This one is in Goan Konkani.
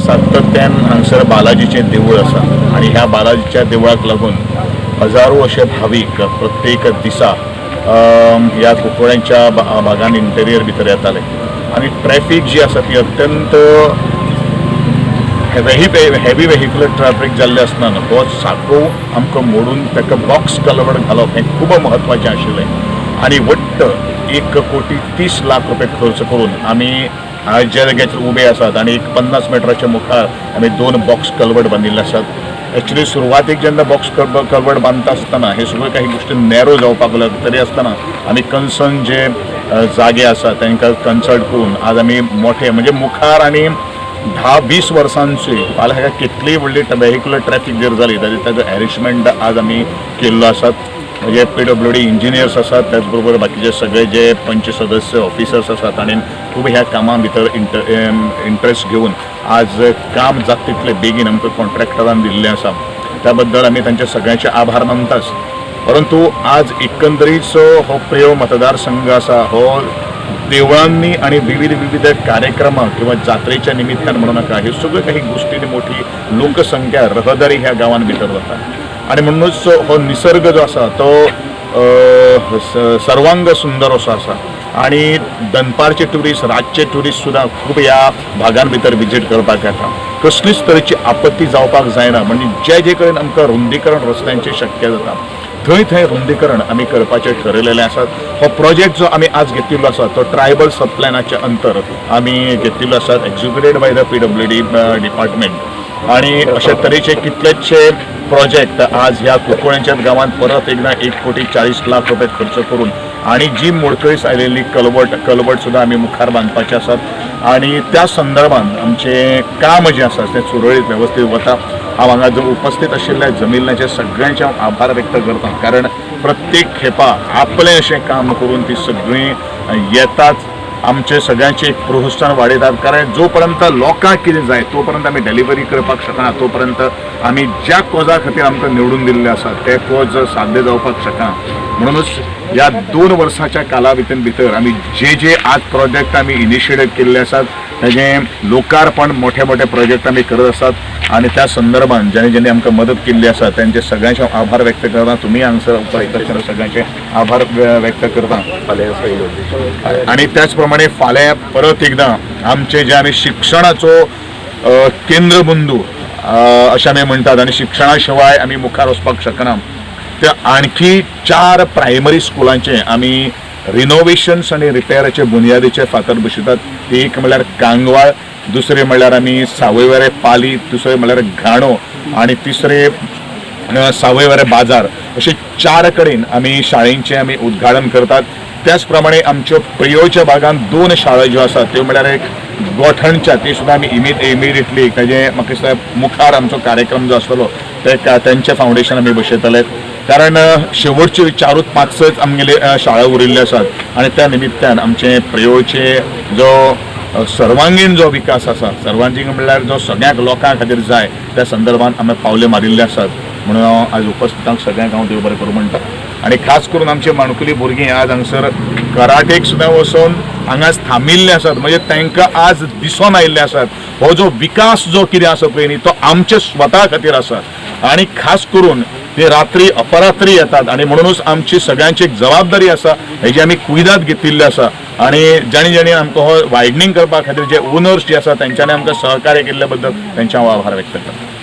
सातत्यान हांगसर बालाजीचें देवूळ आसा आनी ह्या बालाजीच्या देवळाक लागून हजारो अशे भावीक प्रत्येक दिसा ह्या कुंकळ्यांच्या भागान इंटेरियर भितर येताले आनी ट्रॅफीक जी आसा ती अत्यंत हेवी वेहिकुलर ट्रॅफीक जाल्लें आसतना हो साकोव आमकां मोडून ताका बॉक्स कलवर्ट घालप हें खूब म्हत्वाचें आशिल्लें आनी वट्ट 1,30,00,000 रुपये खर्च करून आमी आज ज्या जाग्याचेर उबे आसात आनी एक 50 मिटराच्या मुखार आमी 2 बॉक्स कलवर्ट बांदिल्ले आसात. एक्चुली सुरवातीक जेन्ना बॉक्स कलवर्ट बांदता आसतना हे सगळ्यो काही गोश्टी नॅरो जावपाक लागले तरी आसतना आमी कन्सर्न जे जागे आसा तांकां कन्सल्ट करून आज आमी मोठे म्हणजे मुखार आनी 10-20 वर्सांची फाल्यां हाका कितलीय व्हडली वेहिकुलर ट्रॅफीक जर जाली जाल्यार ताजो एरेंजमेंट आज आमी केल्लो आसात. म्हणजे PWD engineers आसात, त्याच बरोबर बाकीचे सगळे जे पंच सदस्य ऑफिसर्स आसात आनी खूब ह्या कामां भितर इंट्रस्ट घेवन आज काम जाता तितले बेगीन आमकां कॉन्ट्रॅक्टरान दिल्लें आसा, त्या बद्दल आमी तांचे सगळ्यांचे आभार मानताच. परंतु आज एकंदरीत हो प्रियोळ मतदारसंघ आसा हो देवळांनी आणि विविध विविध कार्यक्रमां किंवा जात्रेच्या निमित्तान म्हणू नाका, हे सगळ्यो काही गोष्टींनी मोठी लोकसंख्या रहदारी ह्या गांवान भितर जाता आनी म्हणूनच हो निसर्ग जो आसा तो सर्वांग सुंदर असो आसा आनी दनपारचे ट्युरिस्ट रातचे ट्युरिस्ट सुद्दां खूब ह्या भागान भितर विजीट करपाक येता. कसलीच तरेची आपत्ती जावपाक जायना म्हणजे जे जे कडेन आमकां रुंदीकरण रस्त्यांचें शक्य जाता थंय थंय रुंदीकरण आमी करपाचें ठरयलेलें आसात. हो प्रोजेक्ट जो आमी आज घेतिल्लो आसा तो ट्रायबल सबप्लॅनाच्या अंतर आमी घेतिल्लो आसात, executed by the PWD department. आनी अशे तरेचे कितलेशे प्रोजेक्ट आज ह्या कुंकळ्यांच्या गांवांत परत एकदां 1,40,00,000 रुपये खर्च करून आनी जी मोडकळीस आयलेली कलवट सुद्दां आमी मुखार बांदपाचे आसात आनी त्या संदर्भात आमचें काम जें आसा तें सुरळीत वेवस्थीत वता. हांव हांगा जो उपस्थित आशिल्ल्या जमिल्ल्याचे सगळ्यांचे हांव आभार व्यक्त करता, कारण प्रत्येक खेपा आपलें अशें काम करून ती सगळीं येतात, आमचे सगळ्यांचे एक प्रोत्साहन वाडयतात. कारण जो पर्यंत लोकांक कितें जाय तो पर्यंत आमी डिलिव्हरी करपाक शकना, तो पर्यंत आमी ज्या कोजा खातीर आमकां निवडून दिल्ले आसा ते कोज साध्य जावपाक शकना. म्हणूनच ह्या 2 वर्साच्या कालावधीन भितर आमी जे जे आज प्रोजेक्ट आमी इनिशिएट केल्ले आसात ताजें लोकार्पण मोठे मोठे प्रोजेक्ट आमी करत आसात आनी त्या संदर्भात ज्यांनी ज्यांनी आमकां मदत केल्ली आसा तांचे सगळ्यांचे हांव आभार व्यक्त करता. तुमी हांगसर उपस्थित आशिल्ल्या सगळ्यांचे आभार व्यक्त करता. आनी त्याच प्रमाणे फाल्यां परत एकदां आमचे जे आमी शिक्षणाचो केंद्रबिंदू अशें आमी म्हणटात आनी शिक्षणा शिवाय आमी मुखार वचपाक शकना, त्या आणखी 4 प्रायमरी स्कुलांचे आमी रिनोवेशन्स आनी रिपेराचे बुनियादीचे फातर बसयतात. ती एक म्हणल्यार कांगवाळ, दुसरें म्हणल्यार आमी सावयवेरें पाली, दुसरें म्हणल्यार घाणो आनी तिसरें सावयवेरें बाजार, अशे 4 कडेन आमी शाळेंचें आमी उद्घाटन करतात. त्याच प्रमाणे आमच्यो प्रियोळच्या भागांत 2 शाळा ज्यो आसात त्यो म्हणल्यार एक गोठणच्या, ती सुद्दां आमी इमिडिएटली ताजे म्हाका दिसता मुखार आमचो कार्यक्रम जो आसतलो ते तेंचें फावंडेशन आमी बसयतले, कारण शेवटच्यो 4-5 आमगेले शाळा उरिल्ल्यो आसात आनी त्या निमित्तान आमचे प्रियोळचे जो सर्वांगीण जो विकास आसा, सर्वांगीण म्हणल्यार जो सगळ्यांक लोकां खातीर जाय त्या संदर्भात आमी पावले मारिल्ले आसात. म्हणून हांव आज उपस्थितांक सगळ्यांक हांव देव बरें करूं म्हणटा. आनी खास करून आमचे माणकुली भुरगीं आज हांगसर कराटेक सुद्दां वचून हांगाच थांबिल्ले आसात, म्हणजे तांकां आज दिसोन आयिल्ले आसात हो जो विकास जो कितें आसा पळय न्ही तो आमचे स्वता खातीर आसा आनी खास करून ते रात्री अपरात्री येतात आनी म्हणूनच आमची सगळ्यांची एक जबाबदारी आसा हेजी आमी कुयदाद घेतिल्ली आसा. आनी जाणी जाणी आमकां हो वायडनींग करपा खातीर जे ओनर्स जे आसा तेंच्यांनी आमकां सहकार्य केल्ले बद्दल तेंचे हांव आभार व्यक्त करता.